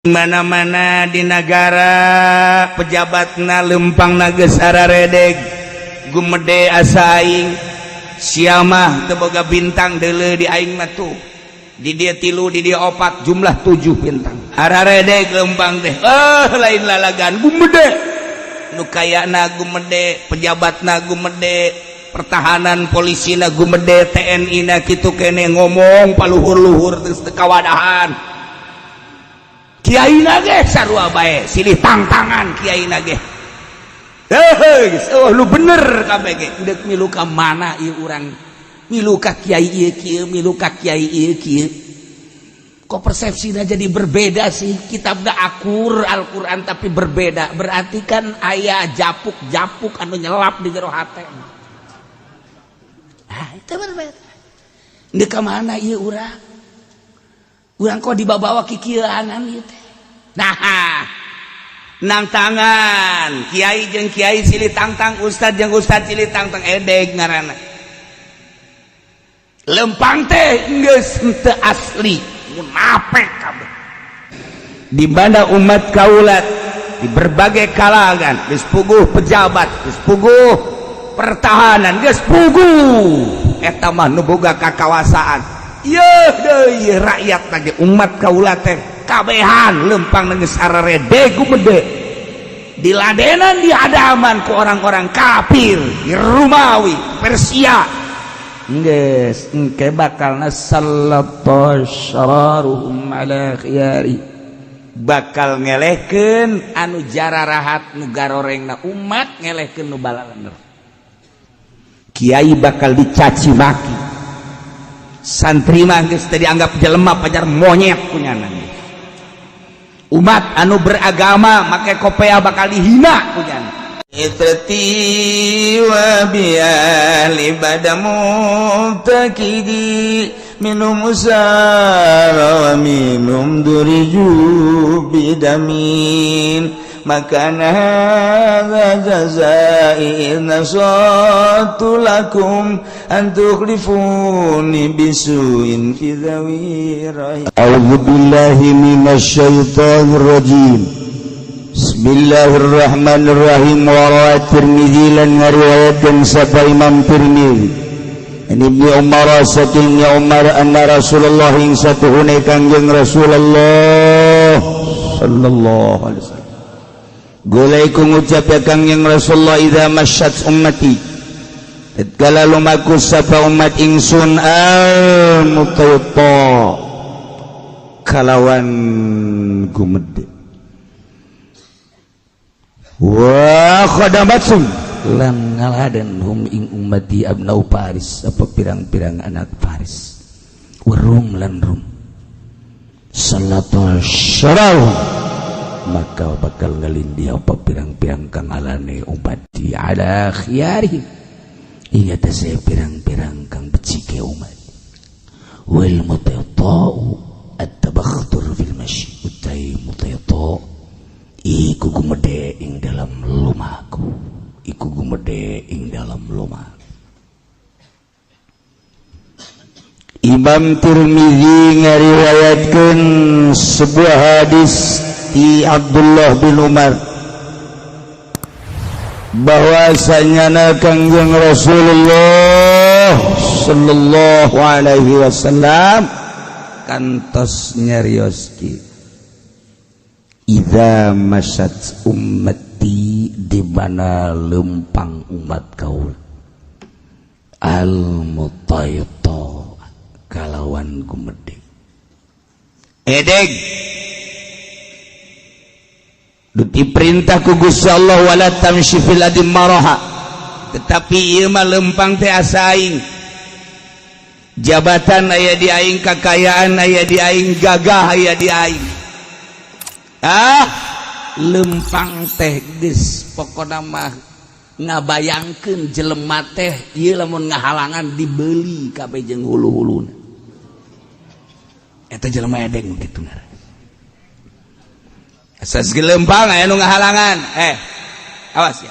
Mana-mana di negara pejabatna lempangna geus araredeg, gumede asa aing. Sia mah teu boga bintang, deuleu di aing mah tuh. Di dia tilu, di dia opat, jumlah tujuh bintang. Araredeg lempang teh. Eh, lain lalagan, gumede. Nu kayana gumede, pejabatna gumede, pertahanan, polisi na gumede, TNI na kitu kene, ngomong paluhur-luhur terus teu kawadahan. Kiai na ge sarua bae, silih tangtangan kiai na ge. Heuh, oh lu bener kabeh ge. Deuk milu ka mana ieu urang? Milu ka kiai ieu kieu, milu ka kiai ieu kieu. Kok persepsinya jadi berbeda sih? Kitabna akur Al-Qur'an, tapi berbeda. Berarti kan aya japuk-japuk anu nyelap di jero hate. Ah, itu berbeda. Deuk ka mana ieu urang? Urang kok dibawa kikieuanan ieu teh? Nah, nang tangan kiai jeung kiai silih tangtang, ustad jeung ustad silih tangtang, edeg ngaranna. Lempang teh geus henteu asli, munafik kabeh. Di mana umat kaulat di berbagai kalangan geus puguh pejabat, geus puguh pertahanan, geus puguh eta mah nu boga kakawasaan. Yeuh deui rakyat lagi, umat kaula teh kabehan lempang geus araredeg, gumede, diladenan, dihadaman ku orang-orang kafir di Rumawi, Persia. Geus engke bakalna sallata syararuhum ala khiyari, bakal ngelehkeun anu jararahat, nu garorengna umat ngelehkeun nu balalener. Kiai bakal dicaci maki, santri mah geus teu dianggap jelema, pajar monyet punyana. Umat anu beragama make kopea bakal dihina punyana. Itrati wa biali bada mubtakidi minum usara wa minum duriju bidamin maka hadza jazai in nasatu lakum an tukhlifuni bisuin fi dhawi. A'udzu billahi minasyaitonir rajim. Bismillahirrahmanirrahim. Wa Tirmizi, lan ngariwayatkeun sapa Imam Tirmizi, an Ibnu Umar, saking Umar, anna Rasulullah, ing satuhune Kangjeng Rasulullah sallallahu alaihi wasallam. Qala, iku ngucap ya Kangjeng Rasulullah, idza masyat ummati, tatkala lumaku sapa umat ingsun, al mutawta, kalawan gumede, wa khadamatsum, lan ngaladen, hum ing ummati, abnau Paris, apa pirang-pirang anak Paris, warum, lan Rum, salatu syarau, maka bakal ngalindi apa pirang-pirang kang alane umat ala khiyarihim, ing atase pirang-pirang kang becike umat. Wal mutayta'u at-tabakhtur fil masyi, utai mutayta iku gumede ing dalam lumaku, iku gumede ing dalam lumaku. Imam Tirmizi ngariwayatkeun sebuah hadis di Abdullah bin Umar bahwasanya Kangjeng Rasulullah sallallahu alaihi wasallam kantos nyarioski, idza masyat ummati, di mana lempang umat kaul, al mutayta, kalawan gumede, edeg, diperintah ku Gusti Allah, wala tamsyi fil ardi maraha, tetapi ieu mah lempang teh asa aing, jabatan aya di aing, kakayaan aya di aing, gagah aya di aing. Ah, lempang teh geus pokona mah ngabayangkeun jelema teh ieu lamun ngahalangan dibeli kabeh jeung hulu-huluna. Eta jelema edeng kitu ngaran. Asas gelempang aya nu ngahalangan, eh, awas ya.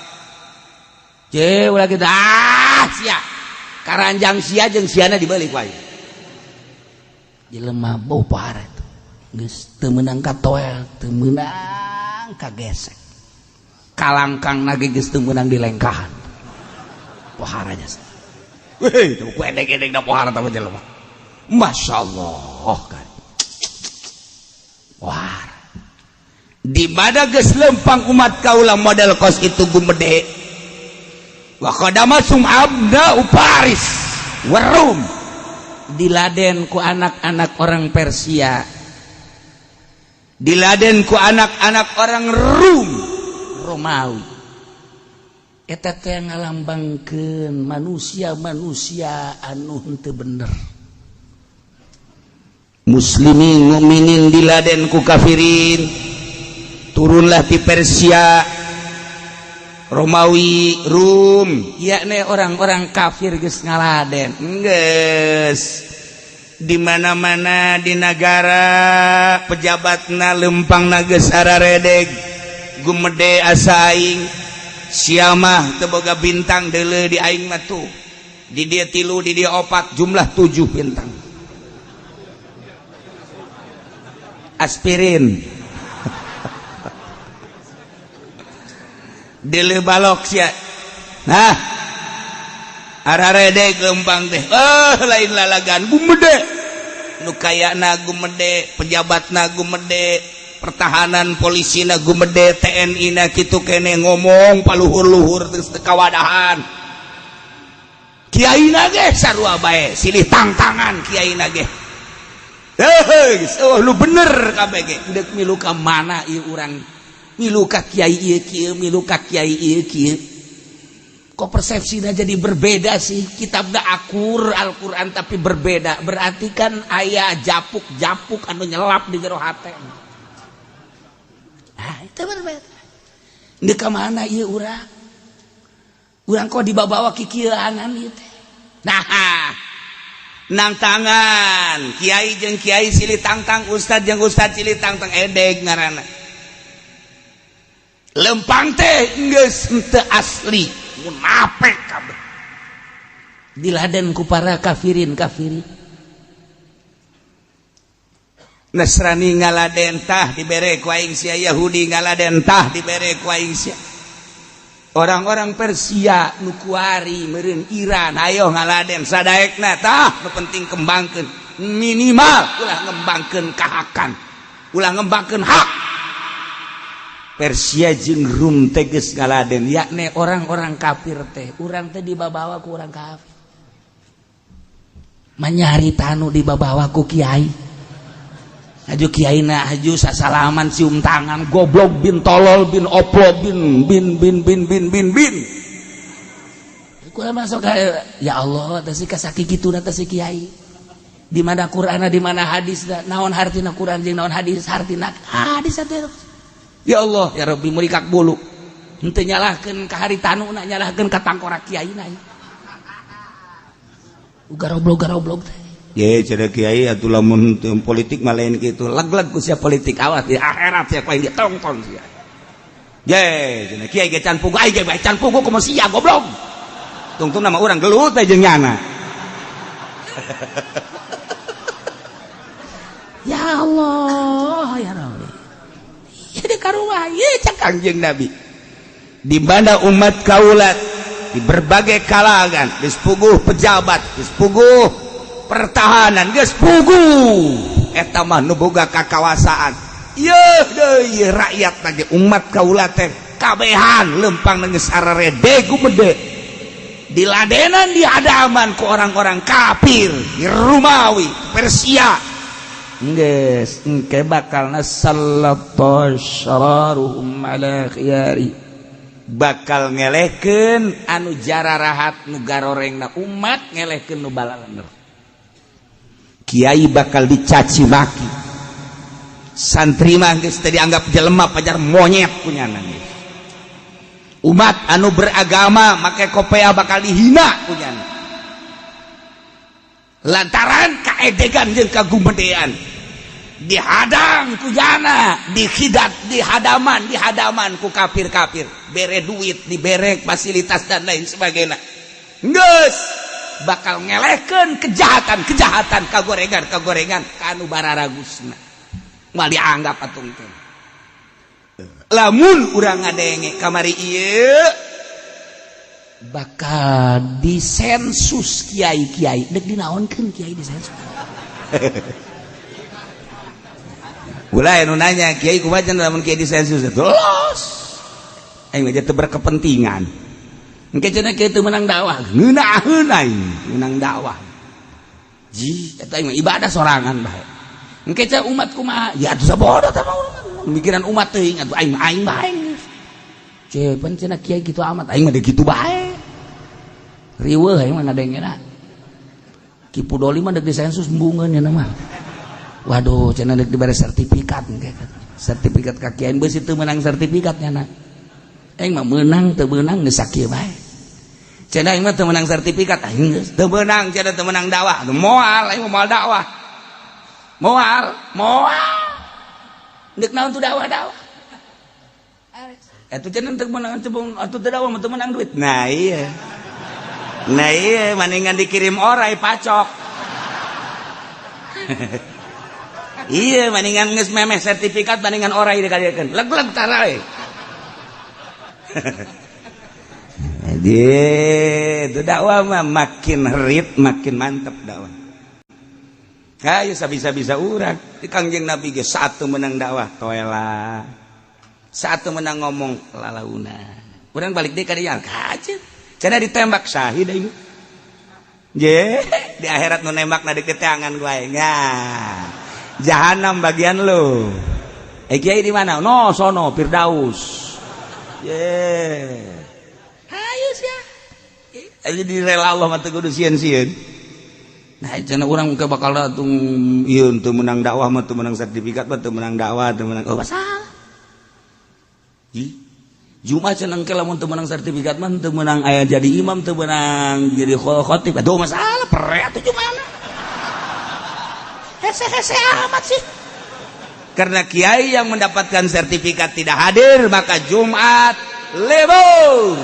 Ce, ulah kita, ah, sia karanjang sia jeung siana dibeli ku aing. Jelema bau parah. Geus teu meunang ka toel, teu meunang ka gesek. Kalangkang nage geus teu meunang dilengkahan. Pohara jasa. Weh, tuh ku edek-edek da pohara tah jelema. Masya Allah kan. Wah. Di mana geus lempang umat kaula model kos itu gumede. Wa qadamasum abna Paris warum diladen ku anak-anak orang Persia, diladen ku anak-anak orang Rum Romawi. Eta teh ngalambangkeun manusia-manusia anu henteu bener. Muslimin mukminin diladen ku kafirin, turunlah di Persia, Romawi, Rum, yakni orang-orang kafir geus ngaladen. Geus di mana-mana di negara pejabatna lempang geus araredeg gumede asa aing sia mah teu boga bintang deuleu di aing mah tuh di dia tilu di dia opat jumlah 7 bintang aspirin. Dele balok sia. Nah, araredeg lempang teh. Oh, lain lalagan gumede. Nu kayana gumede, pejabatna gumede, pertahanan polisina gumede, TNI na kitu kene ngomong paluhur-luhur geus teu kawadahan. Kiai na ge sarua bae, silih tangtangan kiai na ge. Heuh, oh lu bener kabeh ge. Deuk milu ka mana ieu urang? Milu ka kiai ieu kieu, milu ka kiai ieu kieu. Kok persepsinya jadi berbeda sih? Kitabna akur Al-Qur'an tapi berbeda. Berarti kan aya japuk-japuk anu nyelap di jero hate. Ah, itu berbeda. Deuk ka mana ieu urang? Urang kok dibawa kikieuanan ieu teh. Nah, nang tangan kiai jeung kiai silih tangtang, ustad jeung ustad silih tangtang, edeg ngaranna. Lempang teh geus henteu asli, munafik kabeh. Diladen ku para kafirin kafirin. Nasrani ngaladen tah dibere ku aing sia, Yahudi ngaladen tah dibere ku aing sia. Orang-orang Persia nu kuari meureun Iran ayo ngaladen sadaekna tah nu penting kembangkeun, minimal ulah ngembangkeun kahakan, ulah ngembangkeun hak. Persia jeung Rum teh geus ngaladen, yakni orang-orang kafir teh, urang teh dibabawa ku urang kafir. Manyari tanu dibabawa ku kiai. Haju kiai na haju sasalaman cium tangan goblok bin tolol bin oplo bin bin bin bin bin bin bin. Kurang masuk ya Allah teh si kasaki kitu na teh si kiai. Di mana Qur'ana di mana hadis naon hartina Qur'an jeung naon hadis hartina hadis teh. Ya Allah ya Rabbi murikak bulu. Henteu nyalahkeun ka haritanu na nyalahkeun ka tangkorak kiai na. Garoblog-garoblog teh. Ye cenah kiai atuh lamun politik mah lain kitu, leg-leg ku sia politik awas di akhirat sia ku aing ditongton sia. Ye cenah kiai ge can pugu aing ge bae can pugu kumaha sia goblok. Tungtung nama urang gelut teh jeung nyana. Ya Allah ya Rabbi. Jadi karuah ieu cak Kangjeng Nabi. Di mana umat kaulat di berbagai kalangan geus puguh pejabat, geus puguh pertahanan, geus puguh eta mah nu boga kakawasaan. Yeuh deui rakyat lagi umat kaula teh kabehan lempang geus ararede gumede. Diladenan di hadaman ku orang-orang kafir di Romawi, Persia. Geus engke bakalna sallallahu ala khiyari bakal ngelehkeun anu jararahat nu garorengna umat ngelehkeun nu balalener. Kiai bakal dicaci maki, santri mah geus teu dianggap jelema pajar monyet kunyana geus. Umat anu beragama make kopea bakal dihina kunyana lantaran kaedegan jeung kagumedean dihadang ku jana dihidat dihadaman dihadaman ku kafir-kafir bere duit dibere fasilitas dan lain sebagainya geus bakal ngelehkeun kejahatan-kejahatan kagorengan-kagorengan ka anu bararagusna. Moal dianggap atuh teh. Lamun urang ngadenge kamari ieu bakal disensus kiai-kiai, dek dinaonkeun kiai disensus. Ulah nu nanya kiai kumaha cenah lamun kiai disensus terus. Aing mah teu berkepentingan. Engke cenah kiai teu meunang dakwah, ngeunaheun aing meunang dakwah. Ji, eta aing mah ibadah sorangan bae. Engke cenah umat kumaha? Ya atuh sabodo tah mah mikiran umat teuing atuh aing aing bae. Cepen cenah kiai kitu amat, aing mah deuk kitu bae. Riweuh aing mah ngadengena. Ki Pudoli mah deuk disensus embungeun nya mah. Waduh, cenah deuk dibere sertifikat engke. Sertifikat ka kiai beusi teu meunang sertifikat nya. Aing mah meunang teu meunang geus sakieu bae. Cenah aing mah teu meunang sertifikat, aing geus teu meunang cenah teu meunang dakwah. Moal aing mah moal dakwah. Moal, moal. Deuk naon tuh dakwah-dakwah. Eta cenah teu meunang atuh teu dakwah mah teu meunang duit. Nah iya. Nah iya, mendingan dikirim orai pacok. Iya, mendingan geus memeh sertifikat mendingan orai dikadiekeun. Leg-leg tarai. Jadi itu dakwah mah makin herit makin mantep dakwah. Hayu sabisa-bisa urang di Kangjeng Nabi ge satu menang dakwah toela. Satu menang ngomong lalauna. Urang balik deui ka dieu kaje. Cenah ditembak syahid aing. Je, di akhirat nu nembak na diketeangan gua aing. Nah, jahanam bagian lu. Eh kiai di mana? No, sono Firdaus. Ye. Hayu sia. Ayo di rela Allah mah teu kudu sieun-sieun. Nah, cenah urang ke bakal atuh ieu teu meunang dakwah mah teu meunang sertifikat mah teu meunang dakwah teu meunang. Oh, masalah. Ih. Jumat cenah engke lamun teu meunang sertifikat mah teu meunang aya jadi imam teu meunang jadi khatib. Aduh masalah pere atuh Jumat. Hese-hese amat sih. Karena kiai yang mendapatkan sertifikat tidak hadir, maka Jumat libur.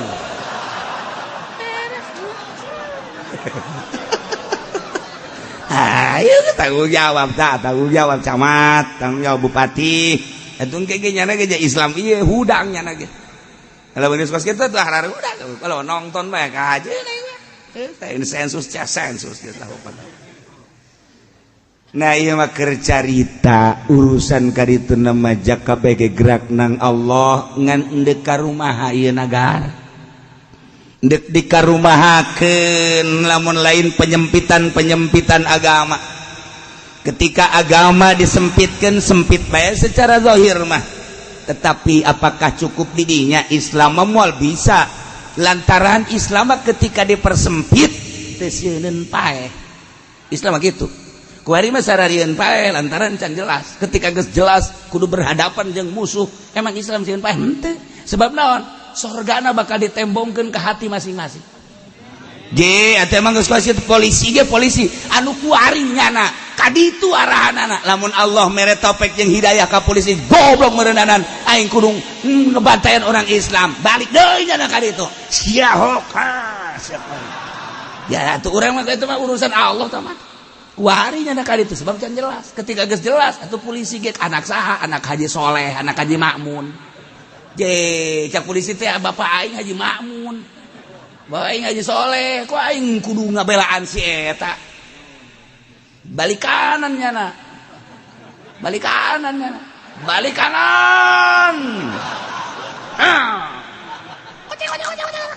Ayo tanggung jawab tak, tanggung jawab camat, tanggung jawab bupati. Itu engke ge nyana ge Islam ieu hudang nyana ge. Kalau benis kos kitu tuh harar hudang. Kalau nonton bae ka aja ini sensus sensus geus lah. Nah ieu mah keur carita urusan ka ditu nama jaka bege gerak nang Allah ngan endek ka rumaha ieu nagara. Endek dikarumahakeun lamun lain penyempitan-penyempitan agama. Ketika agama disempitkeun sempit bae secara zahir mah. Tetapi apakah cukup didinya Islam moal bisa lantaran Islam ketika dipersempit teu sieun paeh. Islam mah kitu. Kuari mah sararieun paeh lantaran can jelas. Ketika geus jelas kudu berhadapan jeung musuh, emang Islam sieun paeh henteu. Sebab naon? Sorgana bakal ditembongkeun ke hati masing-masing. Ge atuh emang geus polisi ge polisi anu kuari nyana kaditu arahanana. Lamun Allah mere taufik jeung hidayah ka polisi goblok meureunanan aing kudu ngebantayan orang Islam. Balik deui nyana ka ditu. Sia hoka sia. Ya atuh urang mah itu mah urusan Allah tah mah. Kuari nyana ka ditu sebab can jelas. Ketika geus jelas atuh polisi ge anak saha, anak Haji Soleh, anak Haji Makmun. Je, cak polisi teh bapak aing Haji Makmun. Bapak aing Haji Soleh, kok aing kudu ngabelaan si eta. Balik kanan nyana. Balik kanan nyana. Balik kanan. Ah. Kucing kucing kucing kucing.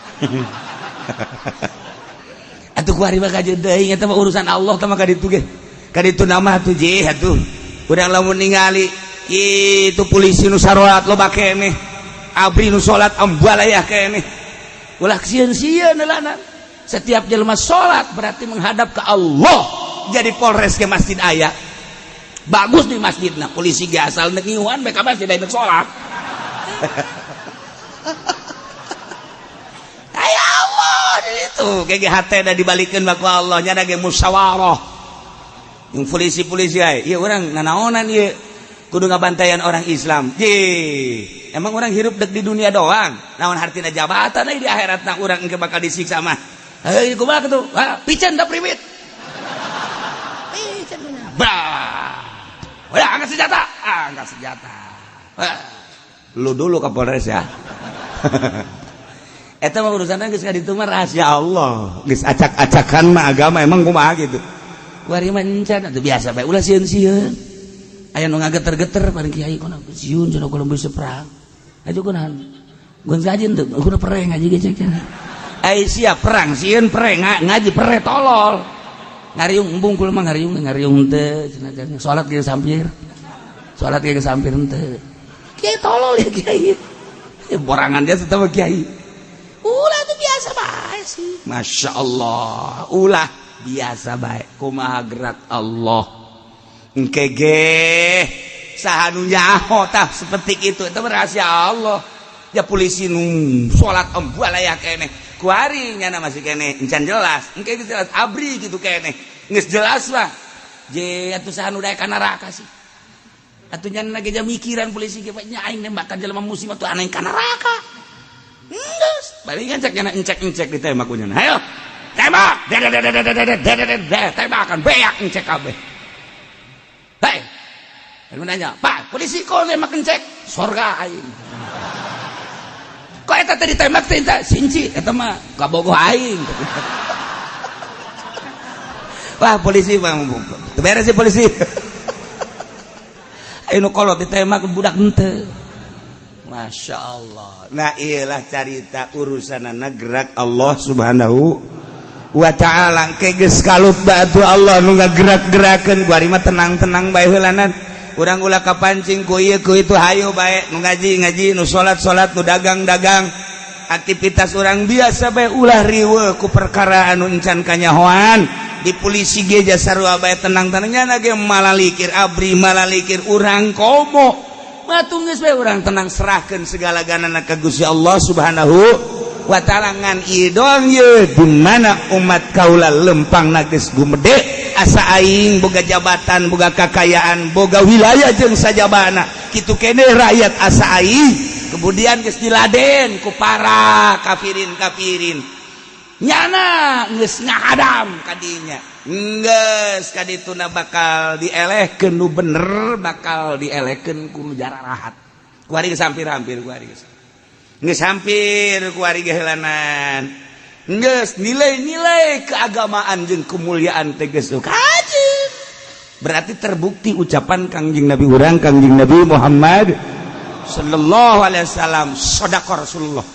Atuh kuari mah kajeun deui eta mah urusan Allah tah mah ka ditu ge. Ka ditu nama atuh je atuh. Urang lamun ningali kitu polisi nu sarolat loba keneh. Abri nu salat ambalayah keneh. Ulah sieun-sieun lana. Setiap jelema salat berarti menghadap ke Allah. Jadi Polres ke masjid aya. Bagus di masjidna, polisi ge asal neuk ngiuhan bae ka masjid aya salat. Ya Allah, itu GGHT dah dibalikeun ku Allah nya ge musyawarah. Yang polisi-polisi aya, ieu urang nanaonan ieu kudu ngabantayan orang Islam. Ye, emang orang hirup dek di dunia doang. Naon hartina jabatan di akhiratna urang engke bakal disiksa mah. Heuy kumaha kitu? Ha, piceun da priwit. Piceun bah. Udah angkat senjata. Angkat senjata. Lu dulu Kapolres ya. Eta mah urusanna geus ka ditu mah rahasia Allah. Geus acak-acakan mah agama emang kumaha gitu. Kuari mah encan atuh biasa bae, ulah sieun-sieun. Aya nu ngageter-geter paling kiai kono sieun cenah kalau bisa perang. Aja kunaon? Gun ngaji teu, kudu perang ngaji ge cek cenah. Ai sia perang sieun perang ngaji pere tolol. Ngariung embung kul mah ngariung ngariung teu cenah, salat ge sampir. Salat ge sampir teu. Kiai tolol ya kiai. Ya borangan dia tetap kiai. Ulah tuh biasa bae sih. Masya Allah. Ulah biasa bae. Kumaha gerak Allah. Engke ge saha nu nyaho tah seperti itu, itu rahasia Allah. Ya polisi nu salat embalaya keneh. Kuari nyana masih keneh encan jelas. Engke geus jelas abri gitu keneh. Geus jelas mah. Je atuh saha nu daek ka neraka sih. Atuh nyana ge mikiran polisi ge nya aing nembakan jelema muslim atuh aneh ka neraka. Geus, palingan cek nyana encek-encek ditembak ku nyana. Hayo. Tembak. Tembakan beak encek kabeh. Hei. Lalu nanya, "Pak, polisi kok nembak encek?" Sorga aing. Kok eta teh ditembak teh sinci eta mah kabogoh aing. Wah, polisi bang, beres sih polisi. Ayo nu kolot ditembak budak henteu. Masya Allah. Nah iyalah carita urusan gerak Allah Subhanahu wa ta'ala. Ke geus kalut batu Allah nu ngagerak-gerakeun kuari mah tenang-tenang bae heulanan. Urang ulah kapancing ku ieu ku itu, hayu bae nu ngaji ngaji, nu salat salat, nu dagang dagang, aktivitas urang biasa bae, ulah riweuh ku perkara anu encan kanyahoan. Di polisi ge sarua bae, tenang-tenangnya ge malalikir abri malalikir urang komo matu geus bae urang tenang, serahkeun segala ganana ka Gusti Allah Subhanahu wa ta'ala. Ngan ieu doang ye di mana umat kaula lempang geus gumede asa aing boga jabatan, boga kakayaan, boga wilayah jeung sajabana kitu kene rakyat asa aing, kemudian geus diladen ku para kafirin kafirin nyana geus ngahadam kadinya, geus kadituna bakal dielehkeun nu bener, bakal dielehkeun ku nu jararahat. Kuari geus hampir-hampir, kuari geus geus hampir, kuari ge heulanan geus nilai-nilai keagamaan jeung kemuliaan teh geus kajeun. Berarti terbukti ucapan Kangjeng Nabi urang, Kangjeng Nabi Muhammad sallallahu alaihi wasallam, sodaqo Rasulullah.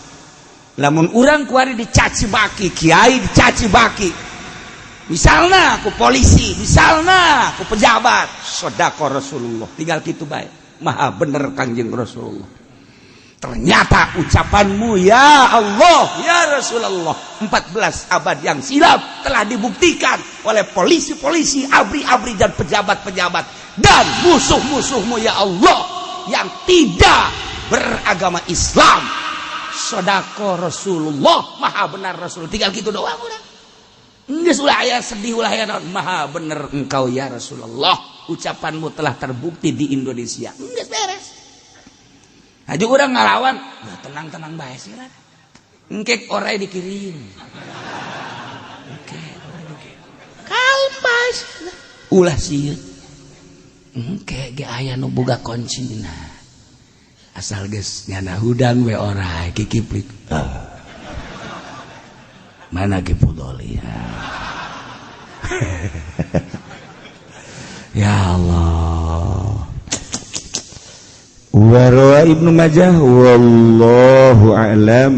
Lamun urang kuari dicaci maki kiai, dicaci maki misalnya ku polisi, misalnya ku pejabat, sodaqo Rasulullah, tinggal gitu bae, maha bener Kangjeng Rasulullah. Ternyata ucapanmu ya Allah ya Rasulullah 14 abad yang silam telah dibuktikan oleh polisi-polisi, abri-abri dan pejabat-pejabat dan musuh-musuhmu ya Allah yang tidak beragama Islam. Sodaqo Rasulullah, maha benar Rasul, tinggal gitu doang udah. Geus ulah aya sedih, ulah aya naon, maha bener engkau ya Rasulullah, ucapanmu telah terbukti di Indonesia. Geus beres. Haji urang ngalawan, nah, tenang-tenang bae sih lah. Engkek orai dikirim. Engkek orai dikirim. Kalem bae. Ulah sieun. Engke ge aya nu boga kuncina. Asal geus nyana hudang we orai kikiplik. Oh. Mana Ki Pudoli? Ya Allah. Warwa Ibnu Majah, wallahu a'lam.